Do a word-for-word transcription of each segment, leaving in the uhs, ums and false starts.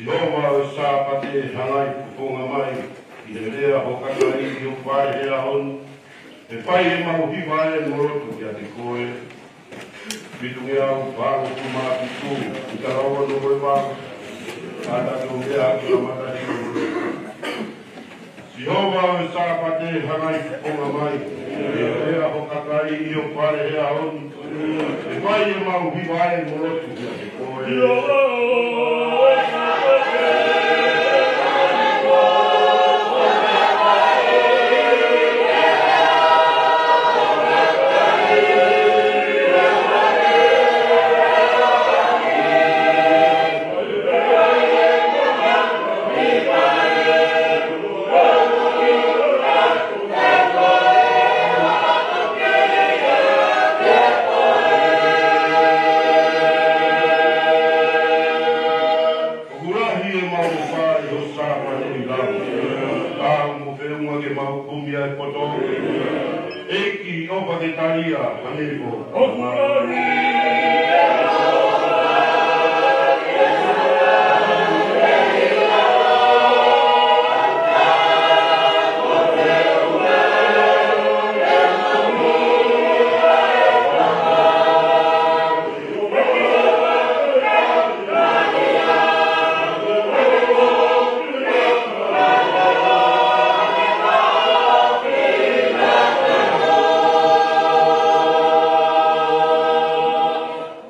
Sihova ʻo e Sāpate, hangai kuponga mai ʻi he lea ho kakai ʻi ho fale he ʻaho ni. ʻE fai ʻemau hiva ʻa e lotu kiate koe. Fitungeau valungofulu mā fitu, ʻi he tala ono mo e valu. Kātaki ʻo meʻa ʻaki ʻa e matahiva mo e lotu. Sihova ʻo e Sāpate, hangai kuponga mai ʻi he lea ho kakai ʻi ho fale he ʻaho ni. ʻE fai ʻemau hiva ʻa e lotu kiate koe. ʻOku lahi ʻemau ʻofa ʻi ho Sāpate ʻi lalo. Tau mo feʻunga ke mau kumi ʻa e poto. ʻEiki, ʻofa ke talia, hangē ko. ʻOku lahi.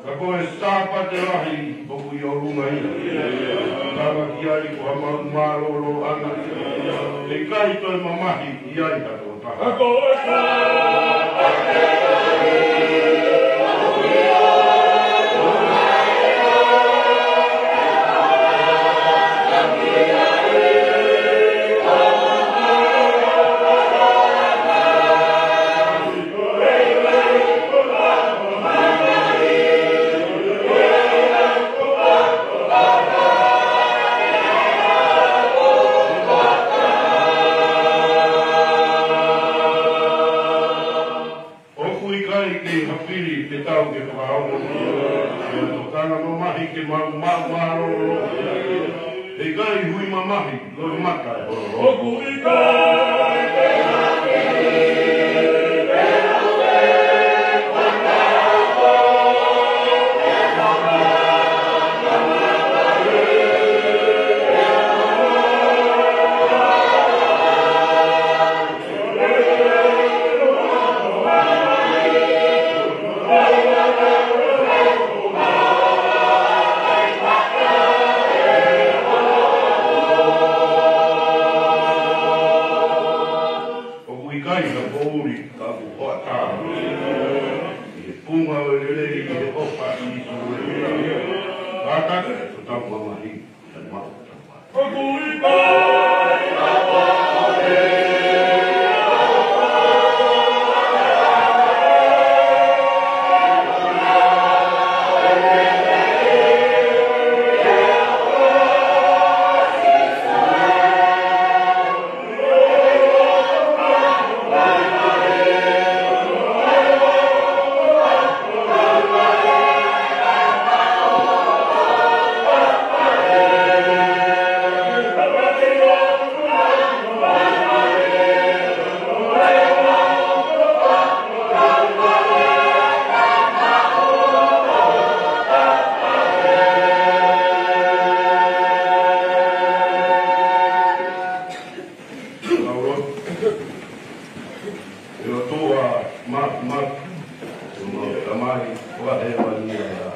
Ka ko e Sāpate lahi ʻoku ʻi ʻolunga ia. Tala ki ai ko ha mau mālōlōʻanga. ʻE ʻikai toe mamahi ʻi ai ha tokotaha. ʻOku ʻikai ke hafili ke tau ke fakaongo. Ko e tokanga mamahi ke mau maʻu mālōlō. ʻE ʻikai hui mamahi, loʻimata ʻe holo. ʻOku ʻikai ke hafili ke mau ʻOku ʻikai ha poʻuli ka ʻoku hoʻatā. ʻI he funga ʻo e lelei ʻi he ʻofa ʻa Sīsū. Kātaki ʻo tau mamahi. ʻE ʻOtua Māfimafi, ʻe mau Tamai, ko e hēvani ʻa e ʻa.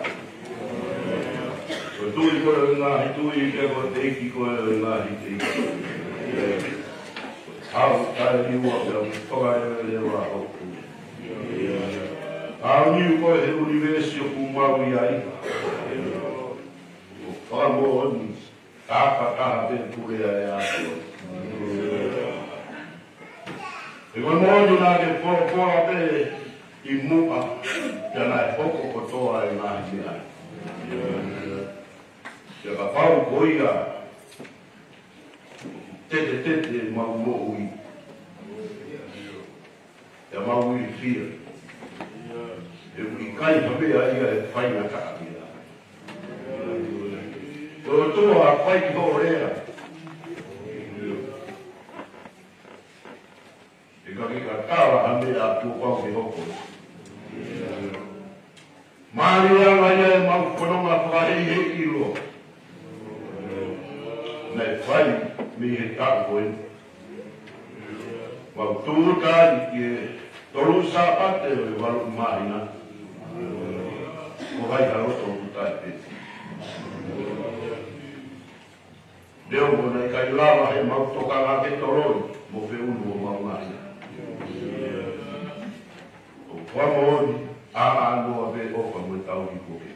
Ko e Tuʻi koe ʻo e ngaahi tuʻi, pea ko e ʻEiki koe ʻo e ngaahi ʻeiki. Au, taʻeliua, pea u toka e leva hoku. Au niu koe he ʻunivēsi ʻoku mau ʻi ai. ʻO fakamoʻoni. Ka fakataha pē pule ʻa e ʻaho. ʻE ko e moʻoni naʻa ke folofola pē ʻi muʻa, pea naʻe hoko kotoa e ngaahi meʻa. Pea kapau ko ia, tetetete mau moʻui. Pea mau ilifia. ʻE ʻikai ha meʻa ia ʻe faingataʻa ki ai. ʻOtua, fai ki hoʻo lea. ʻIkai ke ka tala ha meʻa kuo pau ke hoko. Mālie ange ia ʻemau fononga fakaheihei ʻiloa naʻe fai mei he taʻu ko eni. Mau tūʻuta ai ki he tolu Sāpate ʻo e valu māhina. Ko hai ha loto ʻoku taʻepē. Neongo naʻe ʻikai lava heʻemau tokanga ke toloi mo feʻunu homau ngaahi. ʻOku fakamoʻoni, ʻa, ʻa noa pē ʻofa mo e tauhi ko ē.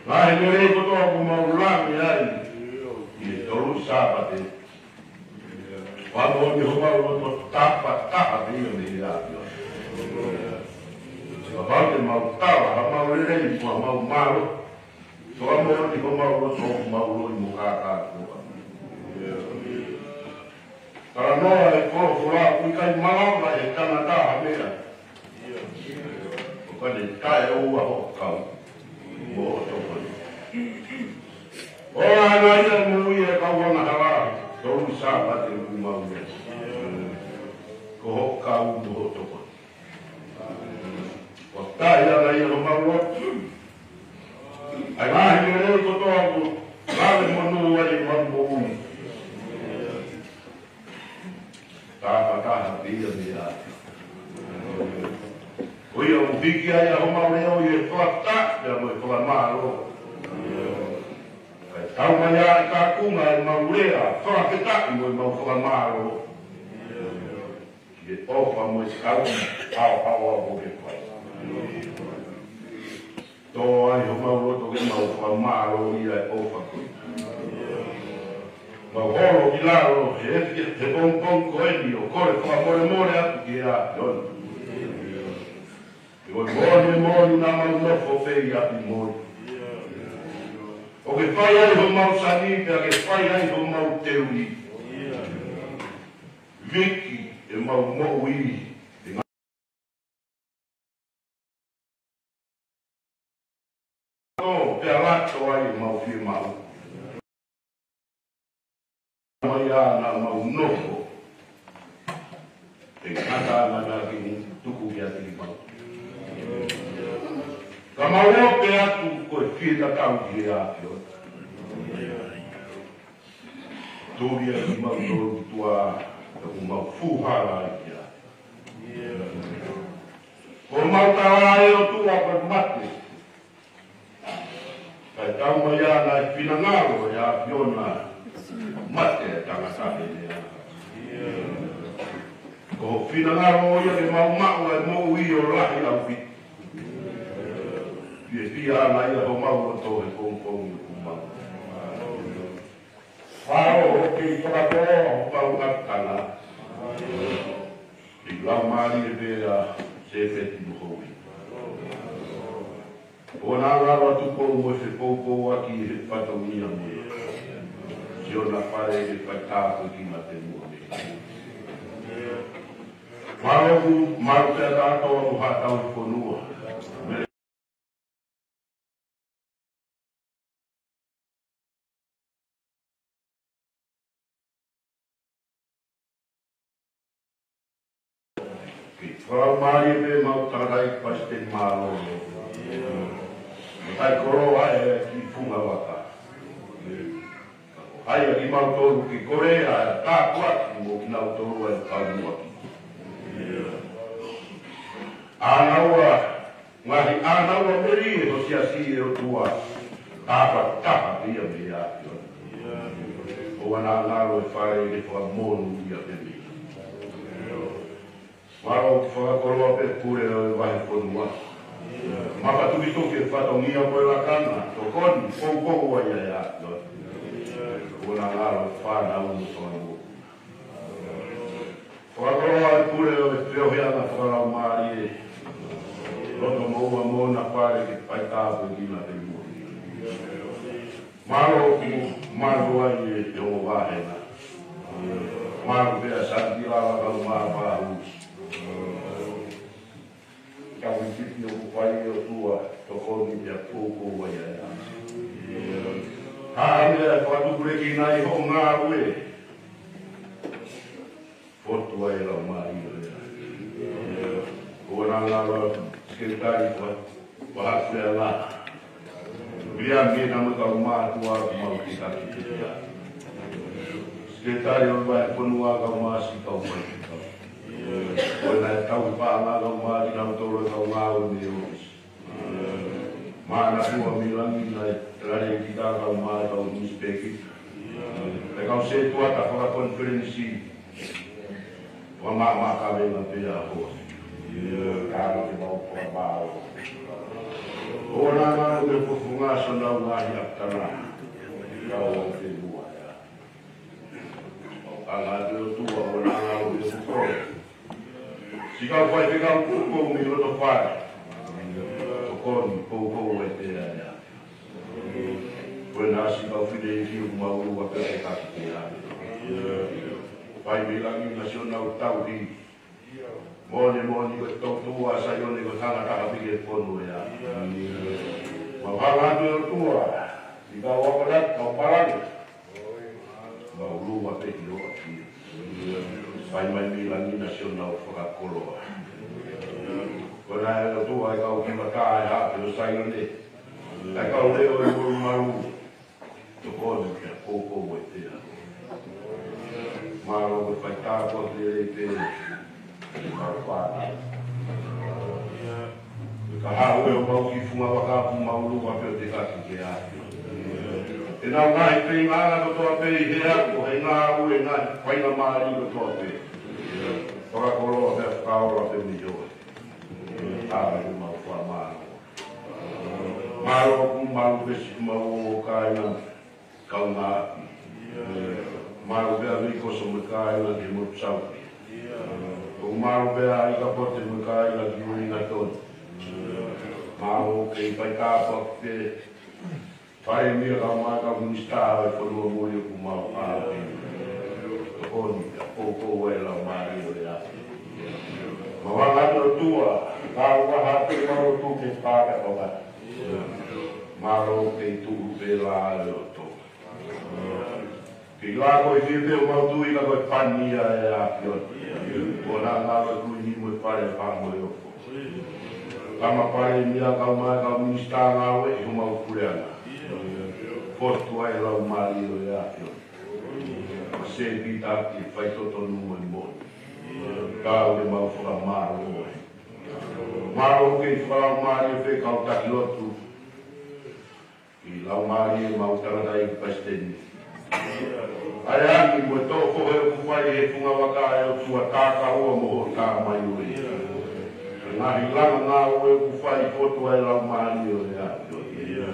Ngaahi lelei kotoa ʻoku mau lave ai ʻi he tolu Sāpate. Fakamoʻoni homau loto tāpataha pē ia mei he ʻAfiona. Kapau te mau tala hamau lelei mo hamau mālohi, fakamoʻoni homau loto ʻoku mau loi mo kākā kotoa. Talanoa e folofola ʻoku ʻikai malava ʻe he tangata ha meʻa ʻo ka ne taʻeʻoua hoʻo kau mo hoʻo tokoni. ʻOku ʻaonga ia e moʻui e kau angahala, tolu Sāpate ʻoku mau lea. Ko hoʻo kau mo hoʻo tokoni. ʻOku taʻeʻaonga ia homau loto. ʻA e ngaahi lelei kotoa ʻoku lave monū ai ʻemau moʻui. Tāpataha pē ia mei he ʻAfiona. Ko ia ʻoku hiki ai ʻa homau leʻo ʻi he fakafetaʻi pea mo e fakamālō. Kae taumaiā e kaunga ʻemau lea fakafetaʻi mo ʻemau fakamālō. Ki he ʻofa mo e tauhi haohaoa ʻoku ke fai. Tō ai homau loto ke mau fakamālōʻia e ʻofa ko ia. Mau holo ki lalo he efiafi he pongipongi ko eni ʻo kole fakamolemole atu ki he ʻAfiona. He ko e moʻoni, moʻoni naʻa mau nofo pē ʻi ʻapi moʻoni. ʻOku ke fai ai homau sani, pea ke fai ai homau teuli. Viki ʻemau moʻui. ʻO pea lato ai ʻemau fiemaʻu. Mai ʻa naʻa mau nofo. ʻE ngata ana naʻa ke tuku ia ki mau. Ka mau ope atu ko e fie tatau ki he ʻAfiona. Tuli ʻa kimautolu ki tuʻa, ʻoku mau fūhala ai ki ai. Ko mau tala ʻe ʻOtua ko e mate. Kae taumaiā naʻe finangalo ʻe he ʻAfiona mate e tangata he lea. Ko e finangalo ia ke mau maʻu e moʻui ʻo lahi ʻaupito. Fiefia ange ia homau loto he pongipongi ʻoku mau. Fāo, ʻoku kei fakakoloa homau ngaahi tangata. ʻI he laumālie pē ʻa Sēpeti mo Houʻeiki. ʻOua naʻa ngalo ʻa Tupou mo e fepoupouaki he fatongia mo e. Siʻona fale ke fai tāpuekina pē muʻa mei. Mālō ʻoku mālō pē ʻa kātoa mo haʻa tauhi fonua. Fakamālō pē mau tangataʻeiki palesiteni mālōlō. Matai koloa e kiʻi funga vaka. Ai ʻa kimautolu ki Kolea, tāpuaki mo kinautolu ʻa e kau muʻaki. ʻA naua, ngaahi ʻa naua melie ho siasi ʻe ʻOtua, tāpataha pē ia mei he ʻAfiona. ʻOua naʻa ngalo e fale ke fakamonūʻia pē mei. Mālō ʻoku fakakoloa pē pule ʻo e vahefonua. Mafatukituki e fatongia mo e lakanga, tokoni, poupou ai ʻa e ʻAfiona. ʻOua naʻa ngalo e fānau mo e fānau. Fakakoloa e pule ʻo e feohiʻanga fakalaumālie. Loto moʻua mo hona fale ke fai tāpuekina pē muʻa. Mālō ʻoku malu ai e te o vāhenga. Mālō pē ʻa Santi Lala kau mā pāhu. Kau i tiki ʻoku fai ʻe ʻOtua, toko Tokoni pea poupou ai ʻa e ʻAfiona. Hāʻele ʻa e fakatukulekina ʻi hoʻo ngāue. Fotu ai e laumālie ʻo e ʻAfiona. ʻOua naʻa ngalo, Sekelitali, fua, fua hafea la. Viliami, naʻa mo e kau mātuʻa ʻoku mau kei taki kitia. Sekelitali ʻo e Vahefonua, kau masi, kau faifekau. ʻOua naʻa tauhi paʻanga kau mā kinautolu e kau ngāue mei ʻōfisi. Manatua mei langi naʻe talēkita kau mā kau newspaper. ʻE kau sētuata fakakonifelenisi. Fakamaʻamaʻa kavenga pea hoa. Ka ke mau fakamālō. ʻOua naʻa ngalo ke fofonga siʻonau ngaahi ʻapitana. Kau au te mua ia. ʻOku ʻoatu ʻe ʻOtua ʻoua naʻa ngalo ke fofonga. Siʻi kau faifekau kuo mei loto fale. Tokoni, poupou ai pea ia. Ko e nasi kau fine ki ʻoku mau ʻoua pea ke taki ke ʻave. Fai mei langi naʻa siʻonau tauhi. Moʻoni, moʻoni ko e tautua ʻa Saione ko e tangata ka piki e pono ia. Mau hanga atu ʻe ʻOtua. Siʻi kau akonaki, kau palani. Mau ʻoua pea ke ʻoua ki. Fai mai mei langi naʻa siʻonau fakakoloa. Ko e nā ʻe ʻOtua e kau kimata e hape ʻo Saione. ʻA e kau leʻo ʻo e molumalu. Tokoni pea poupou ai pea. Mālō ko e fai tāpuaki lelei pē. Mau fana. Ka haʻu ʻe homau kiʻi funga vaka ʻoku mau ʻoua pea ke taki ke ʻave. ʻEnau ngaahi feingaʻanga kotoa pē ʻi he ako, he ngāue, ngaahi faingamālie kotoa pē. Fakakoloa pea fakaola pē mei ʻOtua. ʻAve ʻemau fakamālō. Mālō ʻoku malu pē siʻi mau ʻo kāinga. Kaungāʻapi. Mālō pē ʻa Veikoso mo e kāinga ki he motu Sauki. ʻOku mālō pē ʻa ʻIkapote mo e kāinga ki Uelingatoni. Mālō kei fai tāpuaki pē. Palēmia kau mā kau minisitā ʻo e fonua muli ʻoku mau ʻapi. Tokoni pea poupou ai e laumālie ʻo e ʻAfiona. Mau hanga atu ʻOtua, ka ua hake mau lotu ke pāka kau. Mālō kei tuʻu pē la e loto. Kei la ko e fie pē ʻo mau tui ka ko e pani ia e ʻAfiona. ʻOua naʻa ngalo e kui ni mo e pale pa mo e ofo. Tama palēmia kau mā kau minisitā ngāue ʻi homau puleʻanga. Fotu ai e laumālie ʻo e ʻAfiona. Ma se pita ke fai totonu mo e moʻoni. Kau ke mau fakamālō ai. Mālō kei fakalaumālie pē kau taki lotu. ʻI laumālie mau tangataʻeiki palesiteni. ʻA e angi mo e toʻo fohe ʻoku fai he funga vaka ʻe ʻOtua tā kaua mo hoʻo tā mai ʻo e. Ngaahi langa ngāue ʻoku fai fotu ai laumālie ʻo e ʻAfiona.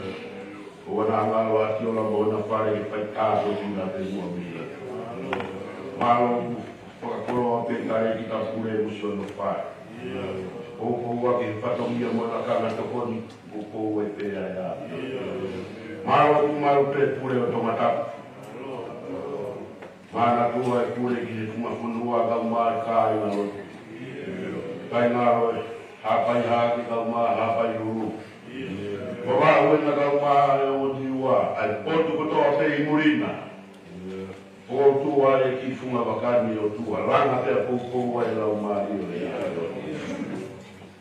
ʻOua naʻa ngalo ʻa Tiola mo hona fale ke fai tāpuekina pē muʻa mei ai. Mālō ʻoku fakakoloa pē talēkita pule mo siʻono fale. Poupou ʻaki he fatongia mo e lakanga tokoni. Poupou ai pē ʻa e ʻAfiona. Mālō ʻoku malu pē pule ʻo Tongatapu. Manatua e pule ki he funga fonua kau mā e kāinga lotu. Kāinga ʻo e Haʻapai Hahake kau mā Haʻapai Lulu. Ko Vavaʻu ena kau mā ʻe Oniua, ʻa e potu kotoa pē ʻi muli na. Poupou ai e kiʻi funga vaka ni ʻOtua, langa pea poupou ai e laumālie ʻo e ʻAfiona.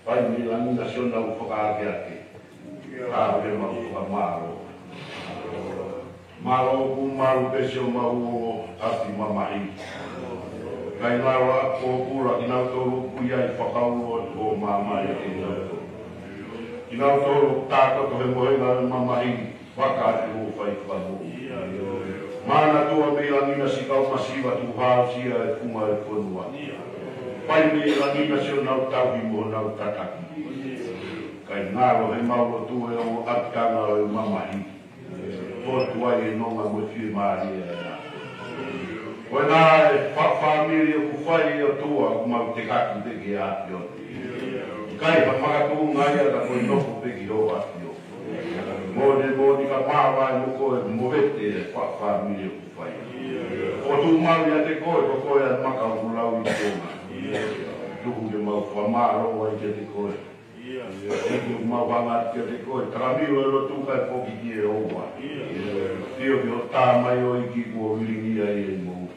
Fai mei langi naʻa siʻonau fakaakeake. Ka ke mau fakamālō. Mālō ʻoku malu pē siʻomau ʻapi mamahi. Kāinga ʻo e ʻapi pōpula kinautolu ʻoku ʻi ai fakaulo atu ʻo mamahi kinautolu. Kinautolu ʻoku tākoto he mohenga ʻo e mamahi. Vaka atu ʻo fai fakamoʻui. Manatua mei langi naʻa siʻi kau masiva tukuhāusia e funga e fonua. Fai mei langi naʻa siʻonau tauhi mo honau tataki. Kae ngalo he mau lotu e ongo ʻapitanga ʻo e mamahi. Fotu ai e nonga mo e fiemālie ʻa e ʻAfiona. Ko e ngaahi fa-, fāmili ʻoku fai ʻe ʻOtua ʻoku mau tekaki pē ki he ʻAfiona. ʻIkai ha makatuʻunga ia ka ko e nofo pē ki hoʻo ʻAfiona. Moʻoni, moʻoni ka māvae mo koe, movete e fa-, fāmili ʻoku fai. ʻOku tuʻu maʻu ʻiate koe, ko koe ʻa e maka ʻoku lau ʻi Tonga. Tuku ke mau fakamālō ai kiate koe. ʻEiki, ʻoku mau hanga atu kiate koe, talamilo e lotu kae foki ki he ʻOtua. Sio ki hoʻo tā mai ʻo e ʻEiki kuo vilingia ʻi he moʻui.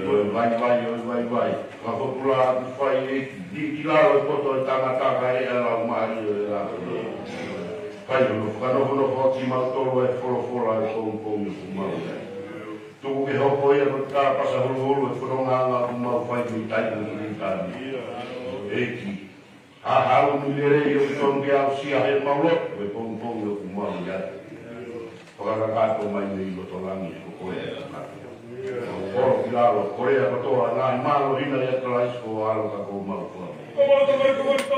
Ko e vaivai ʻo e vaivai, fakapopula atu fai ʻEiki, liʻaki ki lalo e poto ʻo e tangata kae ʻi ai e laumālie ʻo e ʻAfiona. Fai hono fakanofonofo kimautolu ʻe he folofola ʻo e pongipongi ʻoku mau ʻi ai. Tuku ke hoko ia ko e kāpasa huluhulu ʻo e fononga ʻoku mau fai mei taimi ki taimi. ʻEiki, haʻu ni lelei ʻoku totonu ke aʻusia ʻe heʻemau lotu ʻi he pongipongi ʻoku mau ʻi ai. Fakakakato mai mei loto langi, ko koe ʻe tangata. Kolo ki lalo, Kolea kotoa, ngaahi mālohi na ʻia Kalaisi ko ho ʻAlo ka ko homau Fakamoʻui.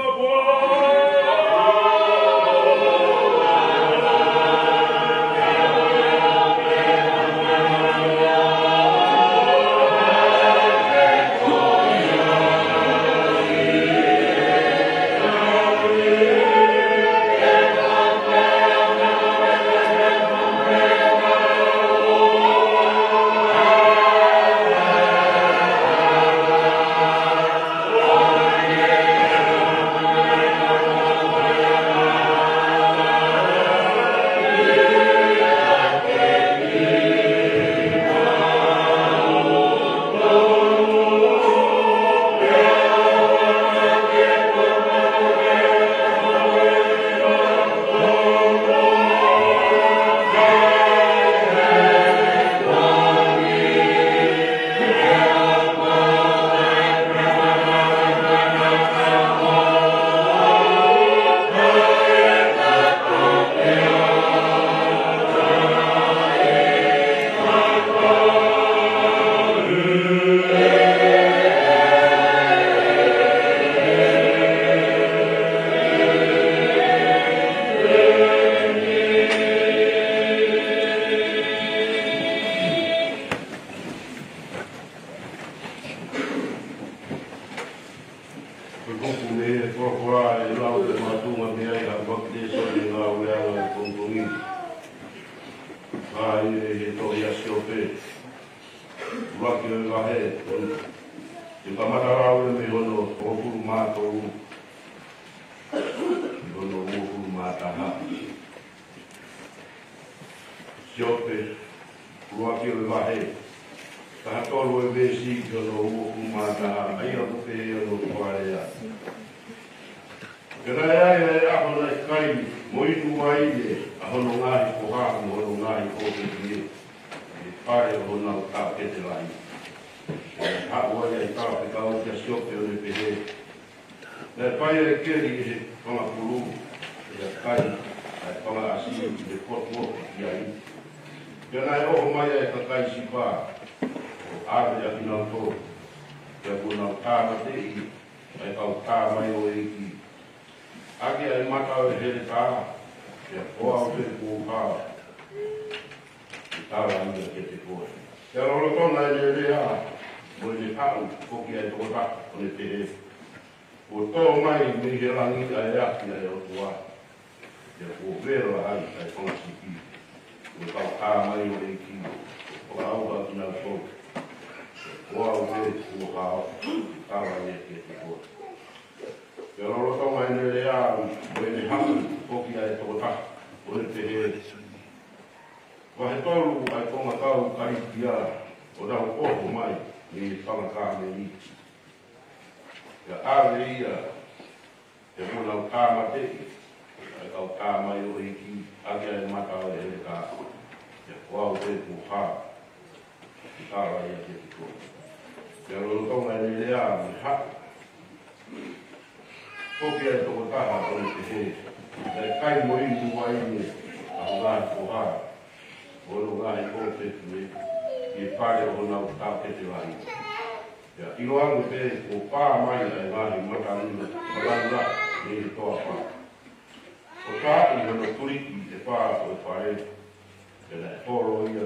Ko e kupu mei he folofola ʻe lau ʻe he mātuʻa mei ai ha vakitēsoni ngāue ʻa e pongipongi. Ka ʻi he tohi ʻa Siope, ʻuluaki ʻo e vahe, te u kamata lau ia mei hono hongofulu mā tolu, ki hono uofulu mā taha. Siope, ʻuluaki ʻo e vahe, taha tolu ʻo e veesi ki hono uofulu mā taha, ʻa ia ʻoku pehē hono fakalea. Pea naʻe ʻi ai ʻa e ʻaho naʻe kai mo inu ai ʻe ia ʻa hono ngaahi foha mo hono ngaahi ʻōfefi ʻi he fale ʻo honau taʻokete lahi. Pea haʻu ai ʻa e tala fekau kia Siope ʻo ne pehē, Naʻe fai ʻa e keli ʻe he fanga pulu, pea kai ʻa e fanga ʻasi ʻi he potu ʻoku ʻi ai. Pea naʻe ʻoho mai ʻa e kakai Sipa, ʻo ʻave ʻa kinautolu, pea kuo nau tāmateʻi ʻa e kau tā mai ʻo e ʻEiki ʻaki ʻa e mata ʻo e heletā, pea ko au pē kuo u hao ke tala ia kiate koe. Pea lolotonga ʻene lea, mo ʻene haʻu, foki ʻa e tokotaha, ʻo ne pehē, Kuo tō mai mei he langi ʻa e afi ʻa e ʻOtua, pea kuo vela ai ʻa e fanga sipi, mo e kau tā mai ʻo e ʻEiki, ʻo fakaʻauha kinautolu. Ko au pē kuo hao ke tala ia kiate koe. Pea lolotonga ʻene lea, mo ʻene haʻu, foki ʻa e tokotaha, ʻo ne pehē, Vahe tolu ʻa e konga kau Kalitia, ʻo nau ʻoho mai mei he fanga kāmeli. Pea ʻave ia, pea kuo nau tāmateʻi ʻa e kau tā mai ʻo e ʻEiki ʻaki ʻa e mata ʻo e heletā, pea ko au pē kuo hao ke tala ia kiate koe. Pea lolotonga ʻene lea, mo ʻene haʻu, foki ʻa e tokotaha ʻo ne pehē, Naʻe kai mo inu ai ʻe ia ʻa e ngaahi foha mo hono ngaahi ʻōfefi ʻi he fale ʻo honau taʻokete lahi. Pea ʻiloange pē kuo pā mai ʻa e ngaahi matangi matangi mei he toafa, ʻo taaʻi hono tuliki ʻe fā ʻo e fale, pea naʻe holo ia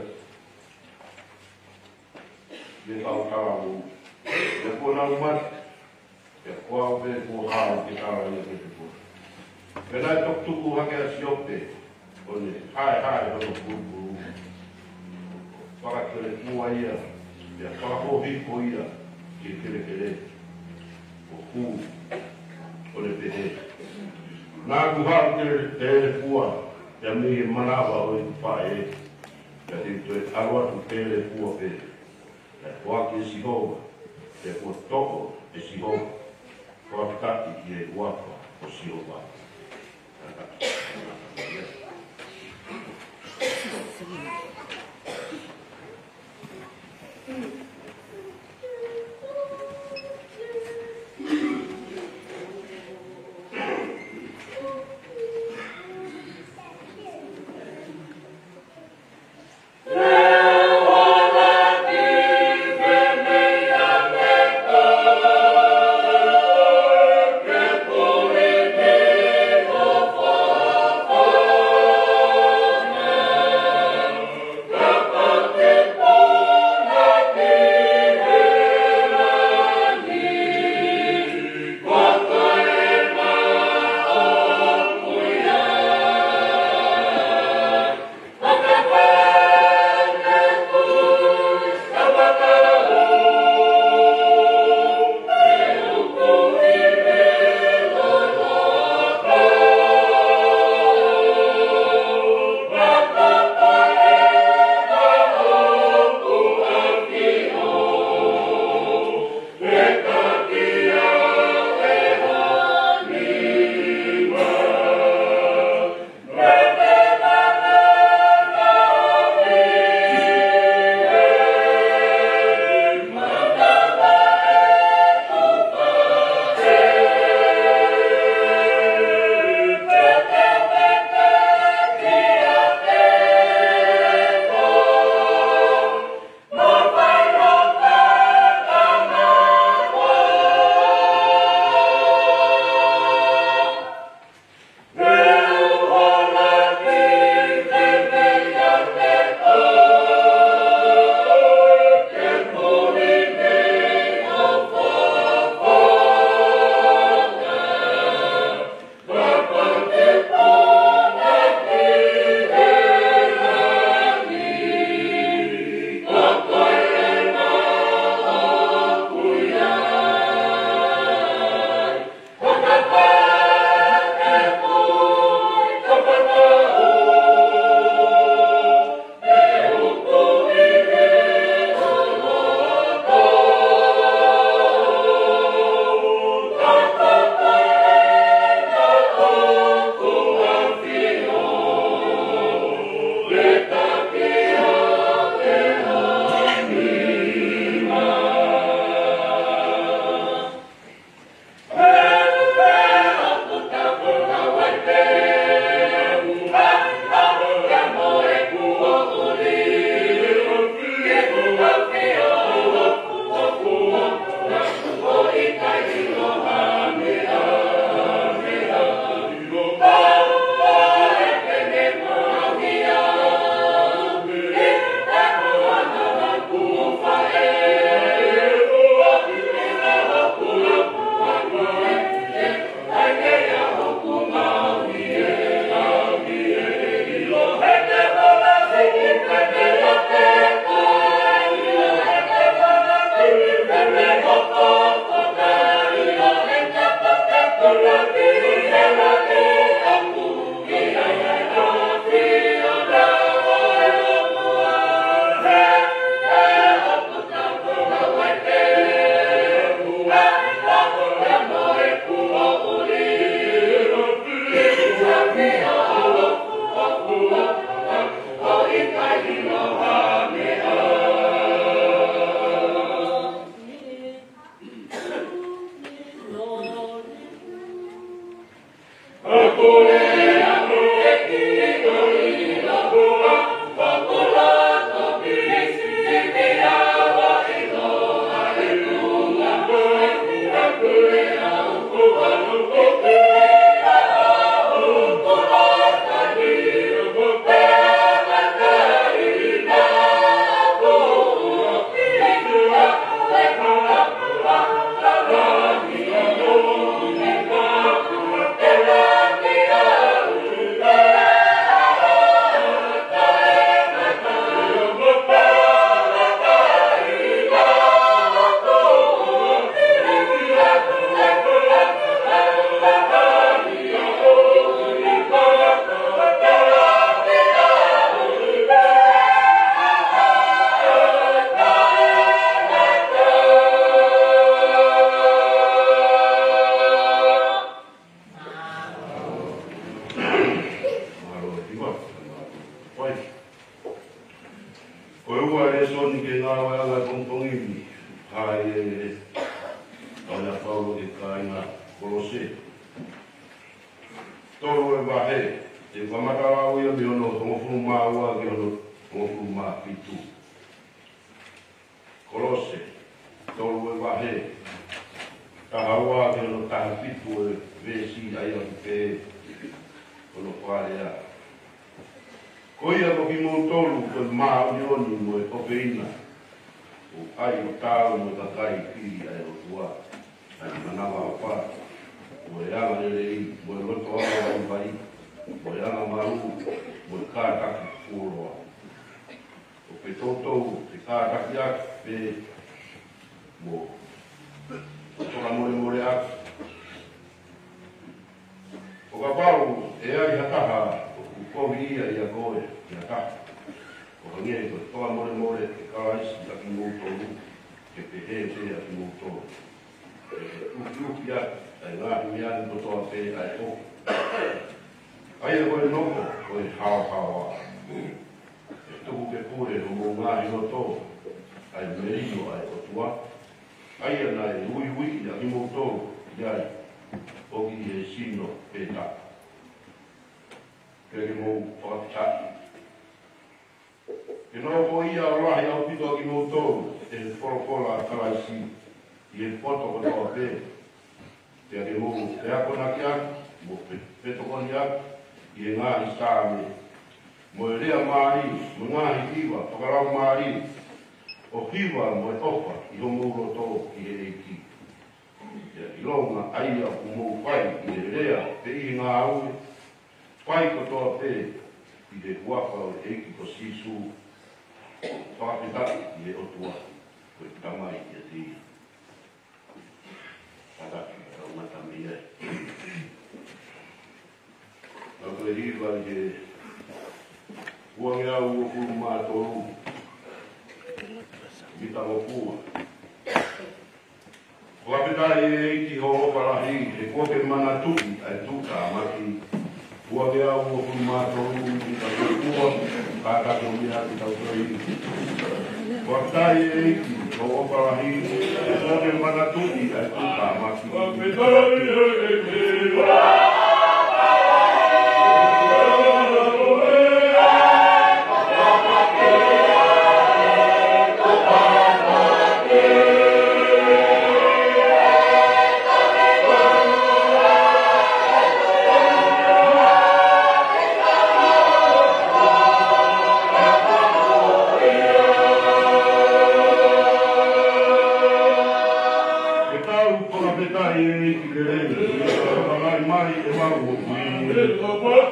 ʻi he kau talavou, pea kuo nau mate, pea ko au pē kuo hao ke tala ia kiate koe. Pea naʻe toki tuku hake ʻa Siope, ʻo ne haehae hono pulupulu, fakakelekua ia, pea fakahōhifo ia ki he kelekele, ʻo hū, ʻo ne pehē, Naʻa ku haʻu ke telepua, pea mei he manava ʻo ʻeku faʻē, pea te u toe ʻalu atu telepua pē. Pea foaki ʻe Sihova, pea kuo toʻo ʻe Sihova, fakafetaʻi ki he huafa ʻo Sihova. Ko e ua e lēsoni ki he ngāueʻanga ʻo e pongipongi ni, ʻa ia ʻa e ʻa ia Paula ki he kāinga Kolose. Tolu e vahe, te u kamata lau ia mei hono hongofulu mā ua ki hono hongofulu mā fitu. Kolose, tolu e vahe, taha ua ki hono taha fitu e veesi ʻa ia ʻoku pehē hono fakalea. Ko ia ko kimoutolu ko e māʻoniʻoni mo e ʻofeina, ʻo ʻai ʻo taau mo e kakai fili ʻa e ʻOtua, ʻa e manavaʻofa, mo e angalelei, mo e loto angavaivai, mo e angamalu, mo e kātaki fuoloa. ʻOku ke toutou ke kātakiʻaki pē mo fakamolemoleʻaki. ʻO kapau ʻe ai ha taha ʻoku koviʻia ʻia koe ʻi ha taha, ʻo hangē ko e fakamolemole ʻe Kalaisi ʻa kimoutolu, ke pehē pē ʻa kimoutolu. ʻE ukiuki ʻaki ʻa e ngaahi meʻa ni kotoa pē ʻa e ʻofa, ʻa ia ko e nofo ʻo e haohaoa. ʻE tuku ke pule homou ngaahi loto ʻa e melino ʻa e ʻOtua, ʻa ia naʻe uiuiʻi ʻa kimoutolu ki ai, ʻoku ʻi he sino pē taha. Ke ke mou fakafetaʻi. Ke nofo ia ʻo lahi ʻaupito ʻa kimoutolu ʻi he folofola ʻa Kalaisi ʻi he poto kotoa pē. Pea ke mou feakonakiʻaki, mo fe-, fetokoniʻaki ʻi he ngaahi saame, mo e lea mālie, mo e ngaahi hiva fakalaumālie, ʻo hiva mo e ʻofa ʻi homou loto ki he ʻEiki. Pea ʻilonga ʻa ia ʻoku mou fai ʻi he lea pe ʻi he ngāue, fai kotoa pē ʻi he huafa ʻo e ʻEiki ko Sīsū, fakafetaʻi ki he ʻOtua, ko e Tamai ʻiate ia. Kātaki, tau kamata mei ai. Tau toe hiva ʻi he ua ngeau uofulu mā tolu, veesi hongofulu. Fakafetaʻi ʻEiki hoʻo ʻofa lahi, he kuo ke manatuʻi ʻa e tuʻutāmaki. Ua ngeau uofulu mā tolu, veesi hongofulu, kātaki ʻo meʻa ki tau toe hiva. Fakafetaʻi ʻEiki hoʻo ʻofa lahi, he kuo ke manatuʻi ʻa e tuʻutāmaki. Fakafetaʻi ʻEiki. Ke tau fakafetaʻi ʻEiki lelei, ʻo hangē mai ʻemau ʻofa.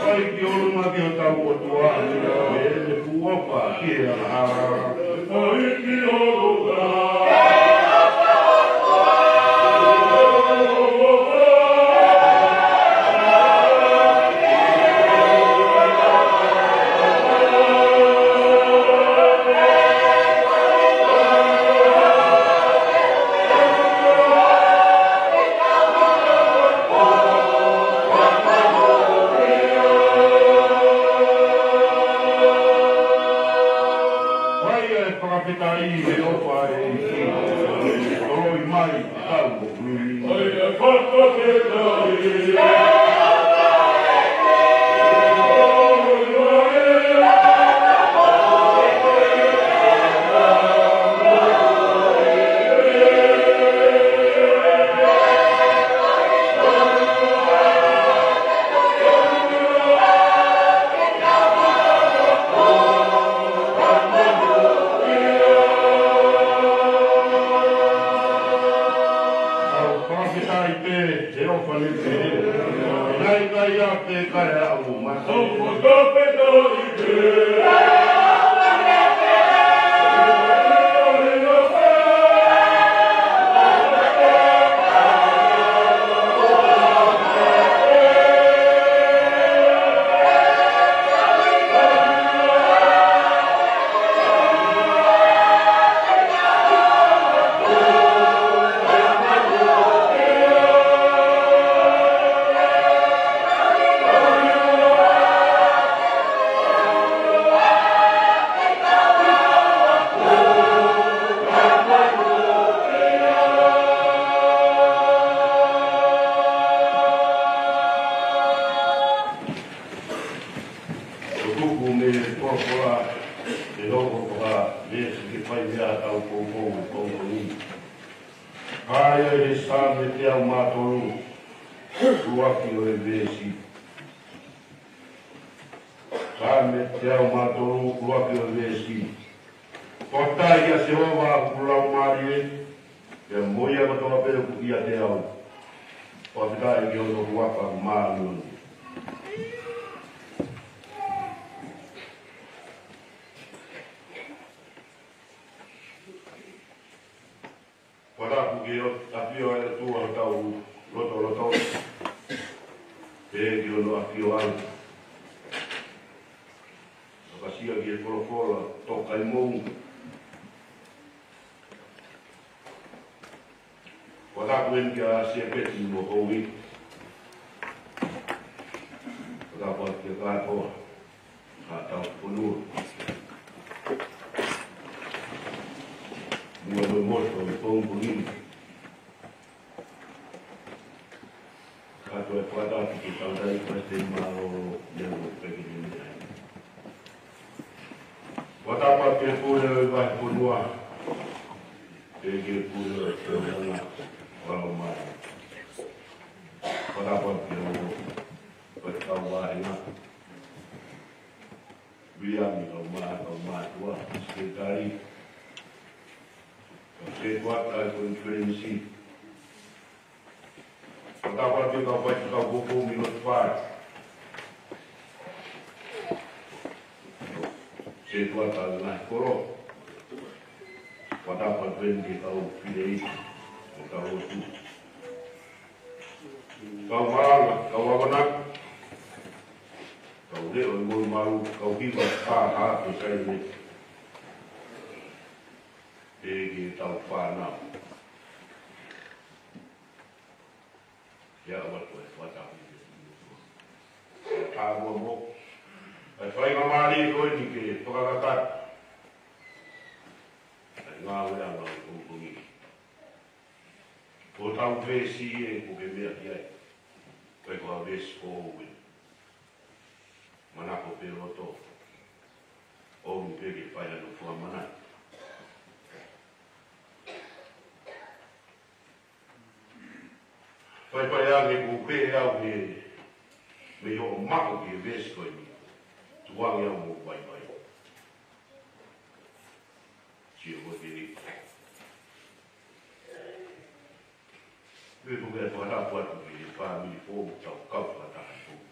Fai ki ʻolunga ki hotau ʻOtua, ʻi heʻene fuʻu ʻofa ki he angahala. Fai ki ʻolunga. Fai ʻa e fakafetaʻi he ʻofa ʻa e ʻEiki. Toloi mai ʻetau moʻui. Tau fakafetaʻi pē he ʻofa ni pē. Ia tau poupou he pongipongi ni. Ka ʻi he Saame teau mā tolu, ʻuluaki ʻo e veesi. Saame teau mā tolu, ʻuluaki ʻo e veesi. Fakafetaʻi kia Sihova ʻa hoku laumālie, pea mo ia kotoa pē ʻoku ʻiate au. Fakafetaʻi ki hono huafa māʻoniʻoni. Fakatapu ki he ʻafio ʻa e ʻOtua ʻi hotau lotolotonga. Pehē ki hono ʻafio ange. Fakasia ki he folofola, toka ʻi moʻunga. Fakatapu eni kia Siapeti mo Houʻeiki. Fakatapu kia kātoa. Ka tau fonua. Muʻa mo moto ʻi pongipongi ni. Ka tau fakatapu ki he tangataʻeiki palesiteni mālōlō, ia mo e pekeni ni ai. Fakatapu ki he pule ʻo e vahefonua. Pehē ki he pule ʻo e fonua. Walo mai. Fakatapu ki he ʻo e kau vāhenga. Viliami Kaumā, Kaumātuʻa, Sekelitali, Setuata ʻa e Konifelenisi, Fakatapu ki he kau faifekau koukou mei Lotofaʻē, Setuata ʻa e ngaahi kolo, Fakatapu ki he kau fili ʻi he kau lotu. Kau malanga, kau akonaki, kau leʻo ʻi Molumalu, kau hiva, ka ha to sai ne. Pehē ki he tau fānau. Ia ʻoatu e fakatapu. Ka mua mo. ʻA e faingamālie ko eni ke fakakakato ʻa e ngāueʻanga ʻo e pongipongi ni. Ko e tau veesi ē ʻoku ke meʻa ki ai. Ko e kau veesi foʻou ē. Manako pē loto. ʻOmi pē ke fai hano fua mana. Fai fai ange ʻoku pehē au he mei hoʻo maʻu ki he veesi ko eni. Tuku ange au mo vaivai. Sio ko te ni. Pea ko e fakatapu atu ki he fāmili foʻou tau kau fakataha foʻou.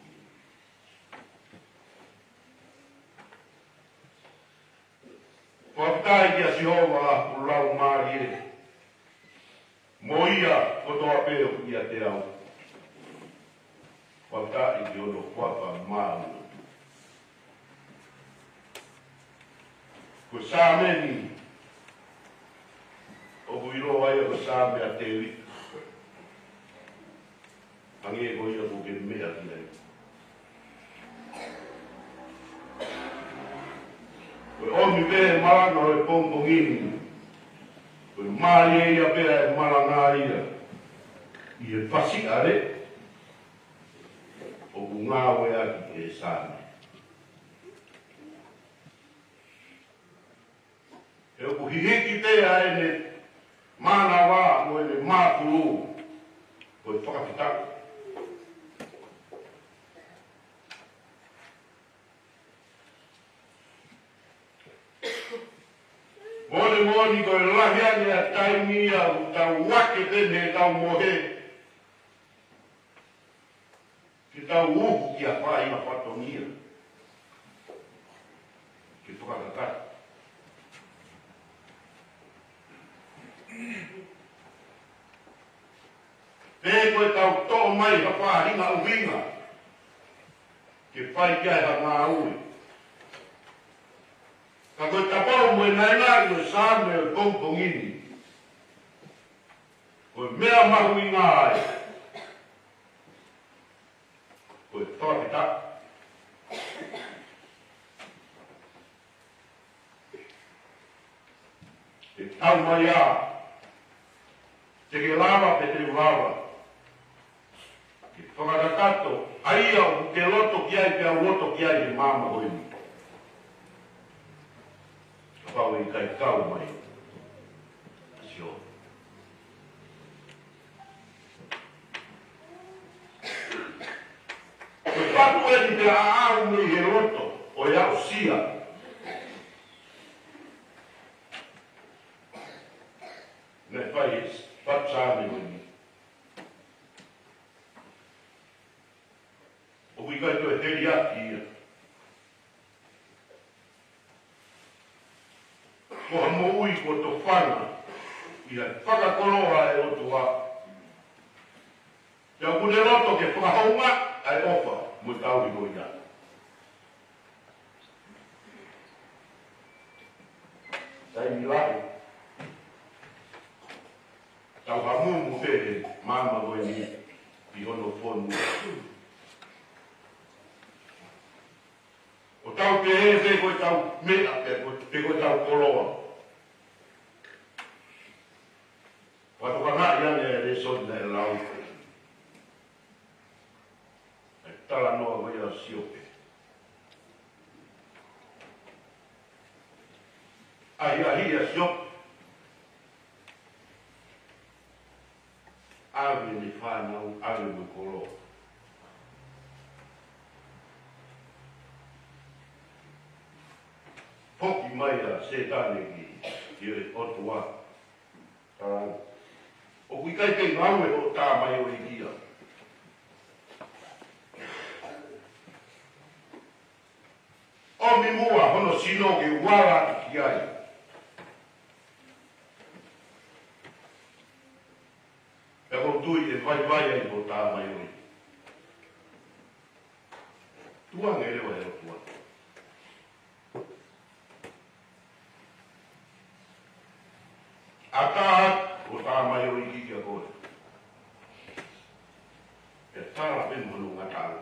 Fakafetaʻi kia Sihova ʻa hoku laumālie, mo ia kotoa pē ʻoku ʻiate au. Fakafetaʻi ki hono huafa māʻoniʻoni. Ko e Saame ni, ʻoku ʻiloa ia ko e Saame ʻa Tēvita. Hangē ko ia ʻoku ke meʻa ki ai. Ko e ʻomi pē malanga ʻo e pongipongi ni. Ko e mālie ia pē ʻa e malanga ia. ʻI he fasiʻa lea ʻoku ngāueʻaki ʻe he Saame. He ʻoku hihiki pē ʻa ʻene mānava mo ʻene māfulu, ko e fakafetaʻi. Moʻoni moʻoni ko e lahi ange ʻa e taimi ia ʻoku tau ake pē mei heʻetau mohe. Ke tau uhu ki ha faʻahinga fatongia. Ke fakakakato. Pe ko e tau toʻo mai ha faʻahinga ʻuhinga. Ke fai ki ai ha ngāue. Ka ko e tapau mo e naʻinaʻi ʻo e Saame ʻo e pongipongi ni. Ko e meʻa mahuʻinga ai. Ko e fakafetaʻi. Ke tau mai ā. Te ke lava pe te u lava. Ke fakakakato, ʻa ia ʻoku ke loto ki ai, pea u loto ki ai he māmani ko eni. Kapau ʻe ʻikai kau mai. ʻaʻau mei he loto ʻo e aʻusia. Naʻe fai he Fatu Saame ko eni. ʻOku ʻikai toe heliaki ia. Ko ha moʻui kuo tofanga ʻi he fakakoloa ʻa e ʻOtua. Pea ʻoku ne loto ke fakahoungaʻi ʻa e ʻofa mo e tauhi ko ia. Taimi lahi, tau hamumu pē he maama ko eni ʻi hono fonua. ʻO tau pehē pē ko ʻetau meʻa, pe ko, pe ko ʻetau koloa. Fakatokangaʻi ange e lēsoni naʻe lau. E talanoa ko ia ʻo Siope. ʻAhiʻahiʻi ʻa Siope. ʻAve ʻene fānau, ʻave mo e koloa. Foki mai ʻa Sētane ki, ki he ʻOtua. Talau. ʻOku ʻikai ke ngāue hoʻo tamaioʻeiki ia. ʻOmi muʻa hono sino ke u ala atu ki ai. Pea ʻoku ou tui ʻe vaivai ai hoʻo tamaioʻeiki. Tukuange leva ʻe he ʻOtua. ʻAtā atu hoʻo tamaioʻeiki kia koe. Pea tala pē mo hono ngataʻanga.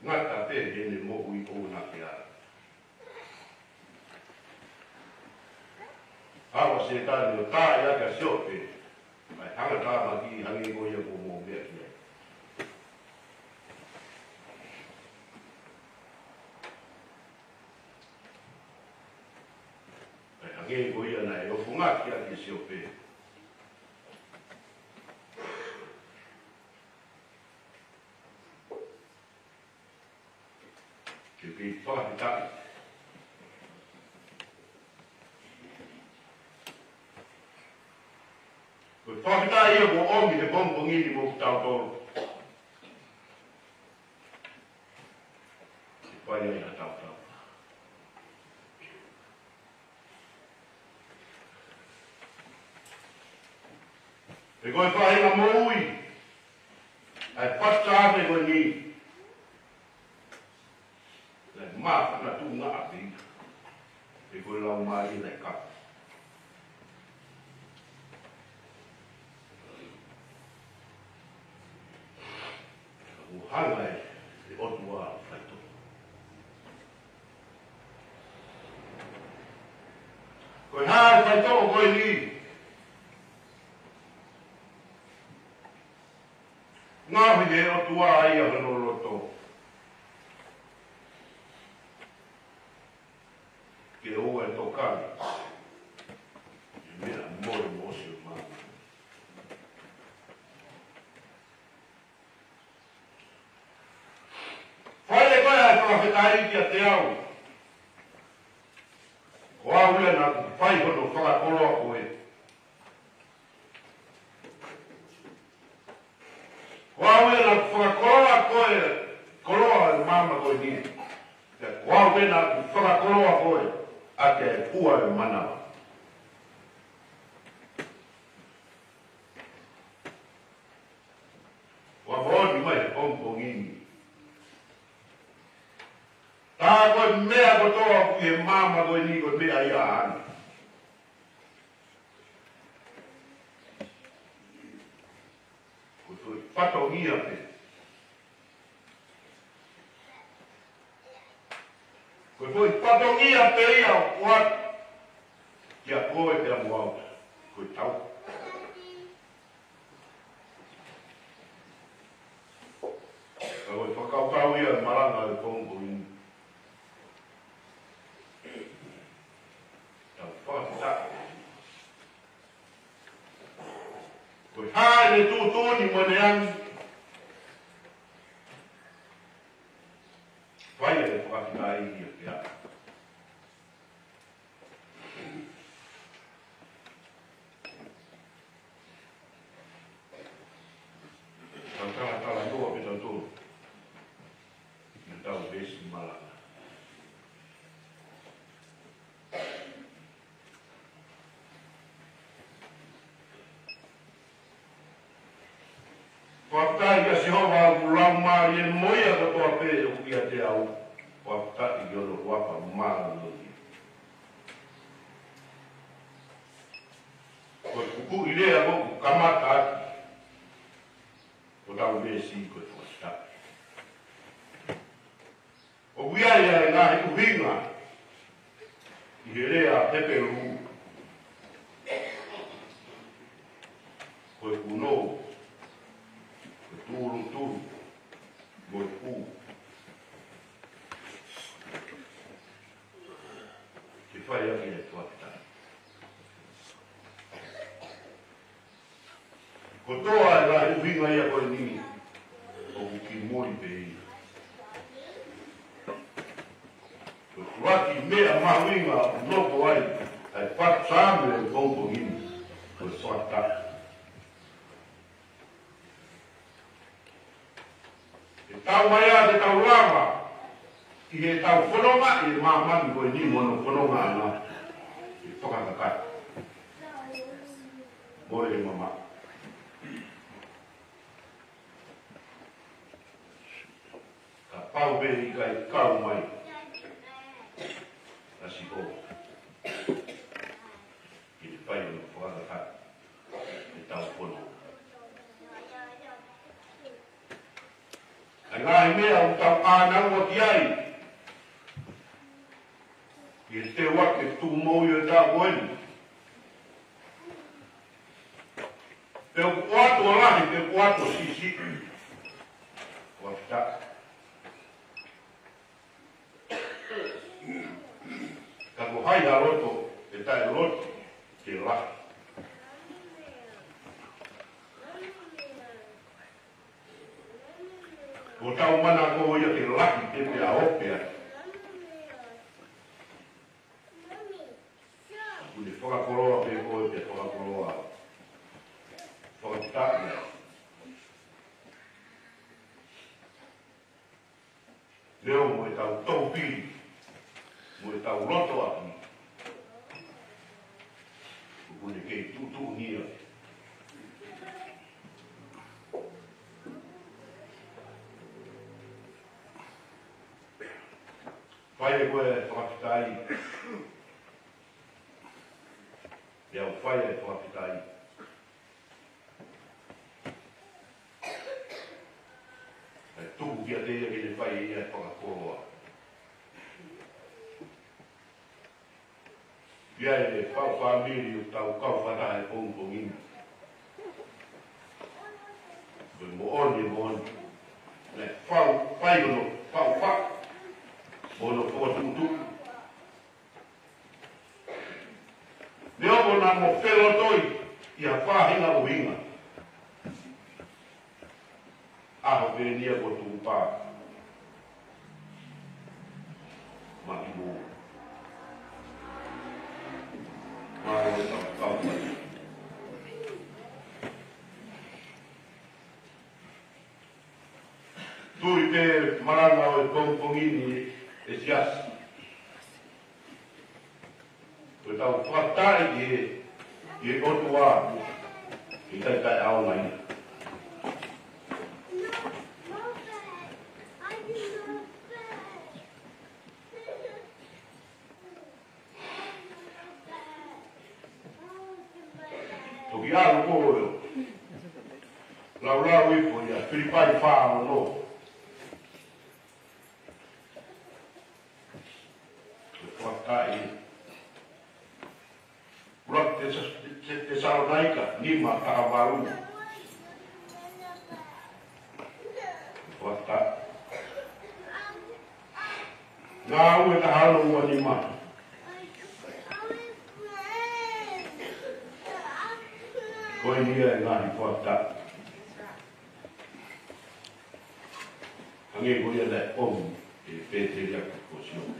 Ngata pē heʻene moʻui ʻoua naʻa ke ala. Haʻu ʻa Sētane ʻo taaʻi ʻaki ʻa Siope. Mai hanga tāmaki hangē ko ia kuo mou meʻa ki ai. Mai hangē ko ia naʻe ʻofungaki ʻaki ʻe Siope. Ke kei fakafetaʻi. Ko e fakafetaʻi ia kuo ʻomi he pongipongi ni mo kitautolu. Ke fai ai ha tautau. He ko e faʻahinga moʻui ʻa e Fatu Saame ko eni. Naʻe māfana tuʻunga ʻapi. He ko e laumālie naʻe kau. Ka kuo hanga ʻe he ʻOtua ʻo faitoʻo. Ko e hā e faitoʻo ko eni? Ngaohi ʻe he ʻOtua ia hono loto. Ke ʻoua ʻe tokanga ki he meʻa mole mo ʻosi ʻo māmani. Fai ʻe koe ʻa e fakafetaʻi kiate au. Ko au ia naʻa ku fai hono fakakoloa koe. Ko au ia naʻa ku fakakoloa koe, koloa e maama ko eni. Pea ko au pē naʻa ku fakakoloa koe ʻaki e fua e manava. Ua moʻoni mai he pongipongi ni. Tā ko e meʻa kotoa ʻoku ʻi he maama ko eni ko e meʻa ia ʻaʻana. Ko e foʻi fatongia pē. Ko e foʻi fatongia pē ia ʻoku ʻoatu kiate koe pea mo au. Ko e tau. Ka ko e fakakaukau ia e malanga e pongipongi ni. Tau fakafetaʻi. Ko e hā ʻene tuʻutuʻuni mo ʻene angi. Fakafetaʻi kia Sihova ʻoku laumālie mo ia kotoa pē ʻoku ʻiate au. Fakafetaʻi ki hono huafa māʻoniʻoni. Ko e kupuʻi lea ʻoku kamata ʻaki ʻetau veesi ko e fakafetaʻi. ʻOku ʻi ai ʻa e ngaahi ʻuhinga ʻi he lea Hepelū, ko e punou, ko e tulutulu, mo e pū. Ke fai ʻaki e fakafetaʻi. Kotoa e ngaahi ʻuhinga ia ko eni, ʻoku kimui pē ia. Ko e ʻuluaki meʻa mahuʻinga ʻoku nofo ai ʻa e fakasaame ʻo e pongipongi ni, ko e fakafetaʻi. ʻE tau mai ā te tau lava ʻi heʻetau fononga ʻi māmani ko eni mo hono fononga ʻana, ʻe fakakakai. Mole e mamaʻo. Kapau pē ʻe ʻikai kau mai ʻa Sihova ke ne fai hono fakakakai ʻetau fononga. ʻA e ngaahi meʻa ʻoku tau ʻānaua ki ai ʻi he teu ʻaki e tuʻumoʻui ʻo e taʻu ko eni. Pe ʻoku ʻoatu ʻo lahi, pe ʻoku ʻoatu ʻo siʻisiʻi. Fakafetaʻi. Ka ko hai ha loto ʻe taʻeloto ke lahi? Ko ʻetau manako ia ke lahi pē pea ope ai. ʻOku ne fakakoloa pē koe pea fakakoloa au. Fakafetaʻi ai. Neongo ʻetau toupili mo ʻetau loto ʻaki, ʻoku ne kei tuʻutuʻuni ia. Fai ʻe koe e fakafetaʻi, pea u fai e fakafetaʻi. ʻE tuku kiate ia ke ne fai ʻe ia e fakakoloa. Pea ʻi he faʻu fāmili ʻoku tau kau fakataha he pongipongi ni, ko e moʻoni, moʻoni. Naʻe fau, fai hono faʻufaʻu mo hono fokotuʻutuʻu. Neongo naʻa mo felotoi ʻi ha faʻahinga ʻuhinga, ʻaho pē ʻeni ia kuo tuʻu pē. Mālō. Mālō e kau, kau mai. Tui pē malanga ʻo e pongipongi ni, ʻe siasi. Ko ʻetau fakafetaʻi ki he, ki he ʻOtua, ʻe ʻikai taʻeʻaonga ia. Toki ʻalu ko ē ʻo laulau hifo ia, Filipai fā ono. Ko e fakafetaʻi. ʻUluaki Tesa-, Te-, Tesalonaika nima taha valu. Fakafetaʻi. Ngāue taha ono ua nima. Ko eni ia e ngaahi fakafetaʻi. Hangē ko ia naʻe ʻomi ʻe he pēteliake ko Sione.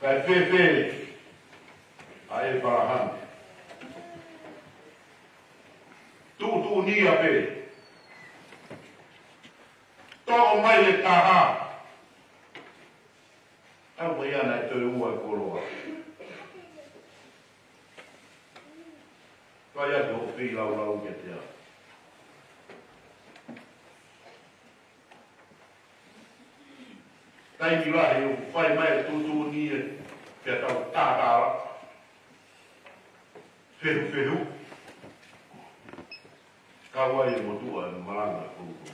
Kae fēfē ʻa ʻĒpalahame? Tuʻutuʻuni ia pē. Toʻo mai e taha. Tau mai ana e toe ua e koloa. Fai atu hoʻo Feilaulau kiate au. Taimi lahi ʻoku fai mai e tuʻutuʻuni ē, pea tau tātāla. Fehuhu. Kau ai e motuʻa e malanga kou kou.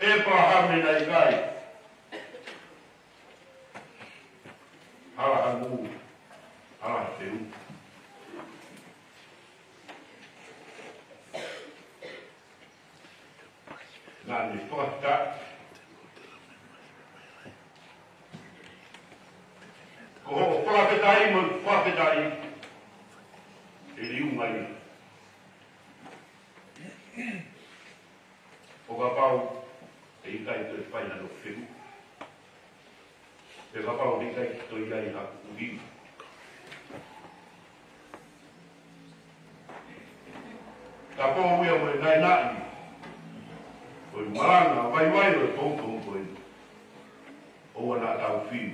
ʻĒpalahame naʻe ʻikai. Hala hangē, hala feu. Naʻa ne fakafetaʻi. Ko hoʻo fakafetaʻi mo e fakafetaʻi ʻe liunga ia. ʻO kapau ʻe ʻikai toe fai hano fehuhu. Pea kapau ʻe ʻikai toe ʻi ai haku ʻuhinga. Kapau ia mo e naʻinaʻi ʻo e malanga vaivai ʻo e pongipongi ko eni, ʻoua naʻa tau fiu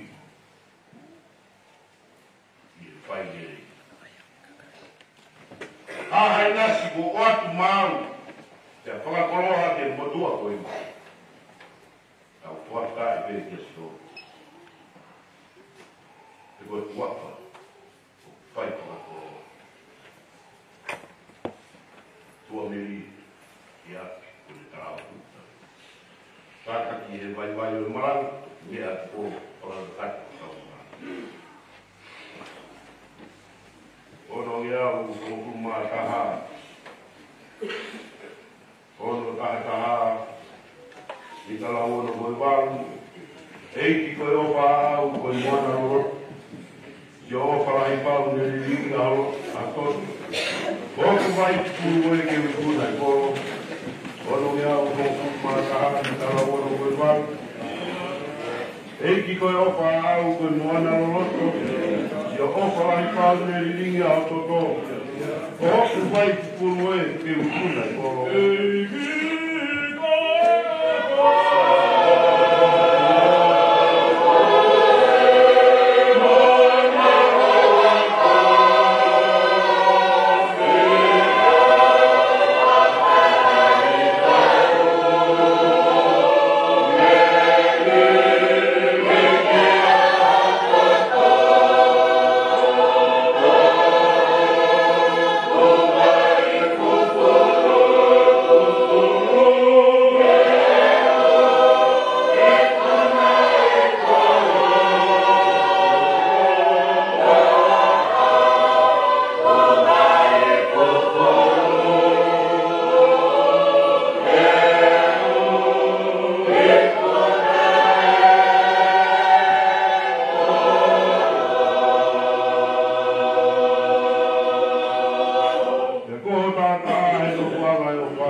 ʻi he fai lelei. ʻA hai ngasi ko ʻoatu maau, pea fakakoloa ke motuʻa ko eni. Tau fakafetaʻi pē kia Sihova. He ko e huafa ʻoku fai fakakoloa. Tuʻa meli ia ko e tau. Kātaki he vaivai ʻo e malanga, meʻa ko fakakoloa kau malanga. Ono ngeau hongofulu mā taha. Ono taha taha, ʻi he tala ono ko e valu. ʻEiki ko e ʻofa ʻaʻau ko e moana loloto. ʻIo ʻofa lahi pau ne lilingi ʻa ho, ʻa ho toto. Ko hoku vai pulu ē ke u ikuna ʻi kolo. Ono ngeau hongofulu mā taha, ʻi he tala ono ko e valu. ʻEiki ko e ʻofa ʻaʻau ko e moana loloto. ʻIo ʻofa lahi pau ne lilingi ʻa ho toto. Ko hoku vai pulu ē ke u ikuna ʻi kolo. Pea ko ho taʻataʻa he nofoʻanga ʻo e ʻofa,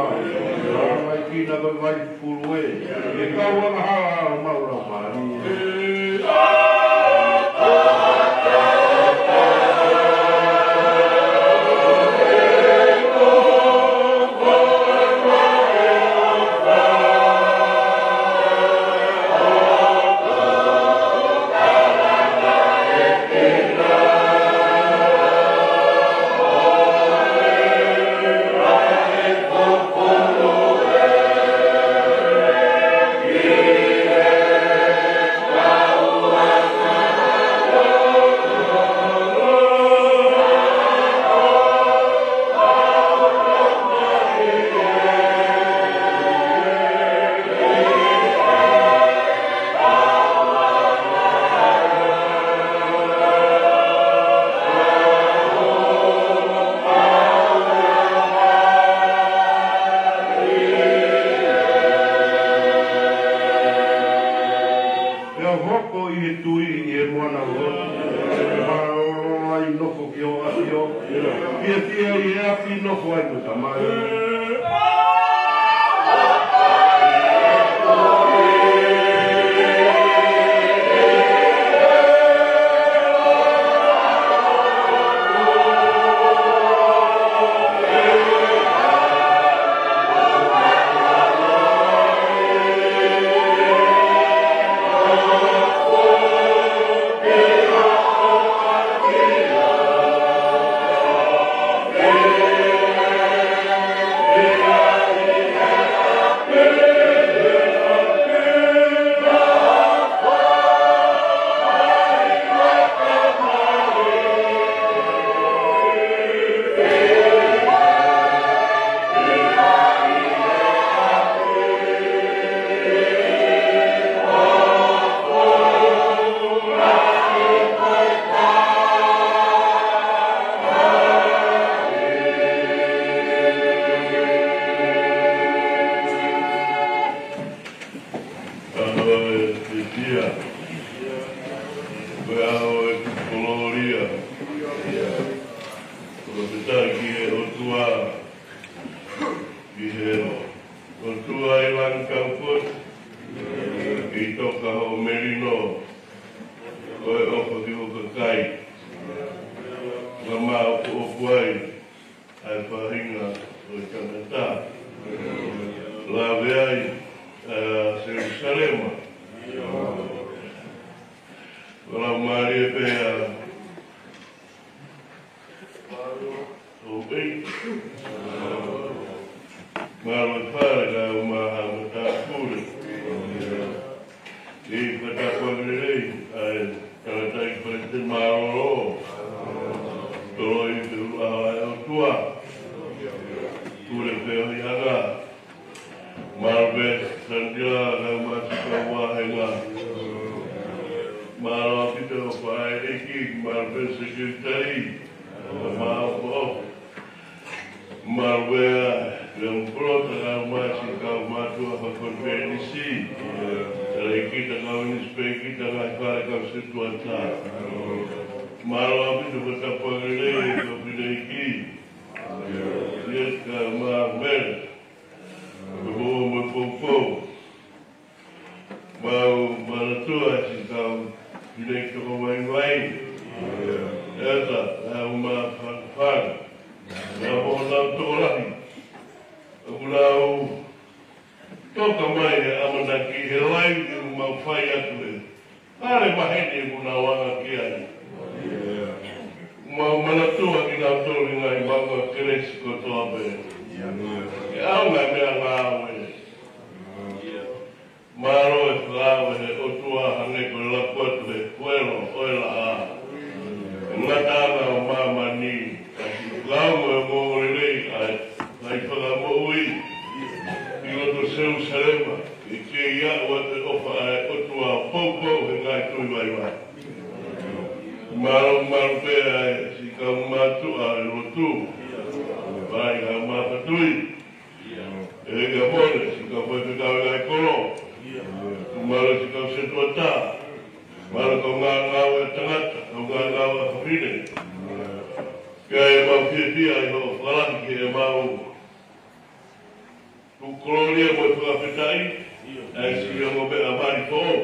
ʻa e vai kina ko e vai pulu ē, ʻe kau angahala ʻa homau laumālie. Pea hoko ʻi he tui ʻi he moana loloto. Mālōlō ai nofo ki ho ʻafio. Fiefia ʻi he ʻapi nofo ai mo e Tamai. Toka hoʻo melino, ko e ʻofa ki ho kakai. Ka māʻopoʻopo ai ʻa e faʻahinga ʻo e tangata. Lave ai ʻa Selusalema. Ka lau mālie pē ʻa ʻo pei. Mālō e fale kae ʻumaʻā ha matāpule. Kei fakatapu lelei ʻa e tangataʻeiki palesiteni mālōlō. Toloi pē ʻuluʻaho ʻa e ʻOtua. Pule pē ʻo e anga. Mālō pē Sandila, kae ʻumaʻā siʻi kau vāhenga. Mālō ʻaupito ʻofa ʻa e ʻEiki, mālō pē sekelitali, mālō pē. Mālō pē ʻa e Leʻo Polota, kae ʻumaʻā siʻi kau mātuʻa fakakonifelenisi. Tala ʻi kita, kau nisipēkita, ngaahi fale kau setuata. Mālō ʻaupito fakatapu lelei ʻa e kau fineʻeiki. Yes, kae ʻumaʻā Mele. Ko mo mo poupou. Mau manatua siʻi kau fineʻeiki toko vaivai. ʻEta, ʻa e ʻuma fakafanga. Naʻa mo nau tokolahi. ʻOku nau toka mai he ʻamanaki he laivi ʻoku mau fai atu he fale maheni ʻoku nau anga ki ai. Mau manatua kinautolu ʻi he ngaahi maʻuʻanga kelesi kotoa pē. Ke ʻaonga e meʻangāue. Mālō e fakaava he ʻOtua hangē ko e laku atu he kuelo ʻo e laʻā. Ngataʻanga ʻo māmani, ka siʻi kau mo e ongoongolelei ʻa e ngaahi fakamoʻui ʻi loto Selusalema, ke kei aʻu atu e ʻofa ʻa e ʻOtua ʻo poupou he ngaahi tui vaivai. Mālō, mālō pē ʻa e siʻi kau mātuʻa ʻi lotu. Vai ha māfatui. ʻEiki ʻa Mone, siʻi kau faifekau ʻi he ngaahi kolo. Mālō siʻi kau setuata. Mālō kau ngāngāue ʻa tangata, kau ngāngāue ʻa fafine. Pea ʻoku mau fiefia ʻi hoʻo fakalahi ki heʻemau tuku kolōlia mo e fakafetaʻi, ʻa e siʻi ongo meʻa mali foʻou.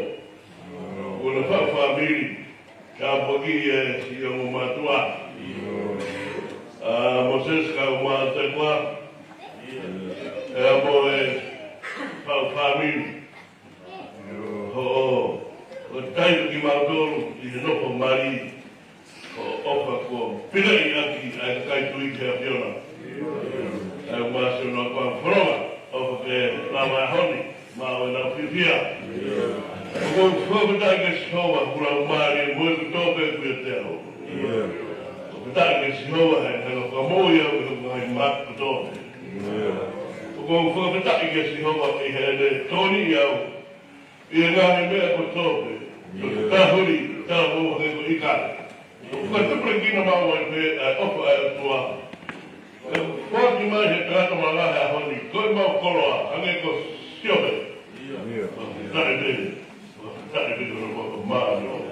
Ko ʻena faʻu fāmili, tāpuakiʻi e siʻi ongo mātuʻa. ʻA Mosese kae ʻumaʻā Tekoa. ʻEiki ʻa Mone, faʻu fāmili. Hoʻo, hoʻo taipe kimautolu ʻi he nofo mali. Hoʻo ʻofa kuo pileʻi ʻaki ʻa e kakai tui ki he ʻAfiona. ʻA e masi ʻo nau kau fononga, ʻofa ke lava e ʻaho ni, maʻu ʻenau fiefia. ʻOku ou fakafetaʻi kia Sihova, ʻoku lau mālie mo e kotoa pē ʻoku ʻiate au. ʻOku ou fakafetaʻi kia Sihova, he naʻa ne fakamoʻui au ʻi he ngaahi mate kotoa pē. ʻOku ou fakafetaʻi kia Sihova, ʻi heʻene tokoniʻi au ʻi he ngaahi meʻa kotoa pē. ʻIo. Ko e tahuli, tau mo he ko ʻIkale. ʻOku fakatupulekina maʻu ai pē ʻa e ʻofa ʻa e ʻOtua. ʻE foaki mai he tangata malanga he ʻaho ni, ko ʻemau koloa, hangē ko Siope. ʻIo. Fakafetaʻi pē. Fakafetaʻi pē ko e ʻofa māʻoniʻoni.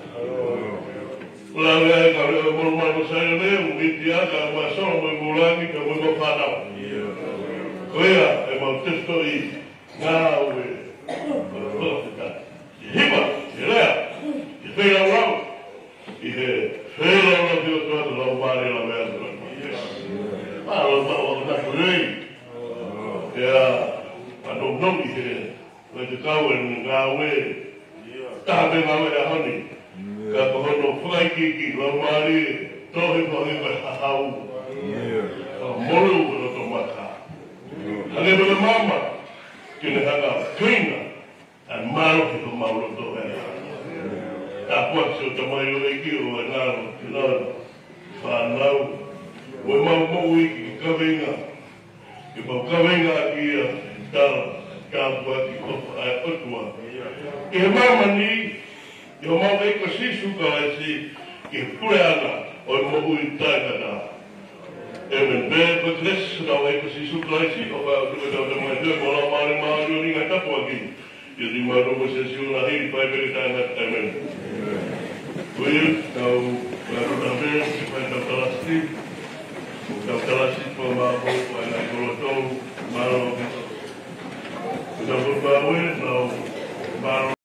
Lave ai ka leo mo ma ko Saione, mo Mitia, ka ma solo mo Mulangi, ka mo ma fānau. ʻIo. Ko ia, ʻemau tefitoʻi. Ngāue. Ko e fakafetaʻi. Ke hiva, ke lea, ke feilaulau. ʻI he feilaulau ki he ʻOtua, lau mālie, lau mālie, lau mālie. Mālō, mālō, ʻoku na ko lei. Pea, ʻa nongi he, ʻoku te kau e ngāue. Taha pē ngāue ʻaho ni. Ka ko hono fakaikiiki, lau mālie, tohi ko hangē ko e hahau. Ka molu ko hono toʻomaka. Hangē ko e maama, ke ne hanga ʻo keina ʻa e mālohi ʻo homau loto ē. Tāpuaki siʻo Tamai ʻo e ʻEiki ʻo e ngalo, ke lau fānau, ʻo ʻemau moʻui ke kaveinga, ke mau kaveinga ʻaki ia, tā, tāpuaki ʻofa ʻa e ʻOtua. ʻI he māmani, ʻi homau ʻEiki ko Sīsū Kalaisi, ki he puleʻanga ʻo e moʻui taʻengata. ʻĒmeni. Pea ko e kelesi ʻa hotau ʻEiki ko Sīsū Kalaisi, ʻofa ʻa e ʻOtua ko e Tamai, mo e Laumālie Māʻoniʻoni ngaahi tāpuaki. ʻIo, ni mau romo se siu na hei, fai pē ke taʻengata. ʻĒmeni. Ko ia, tau, tau, tau, tau, tau talasi, tau talasi, tau mau, tau, tau, tau, tau, mālō. Tau, tau, tau, tau, mālō.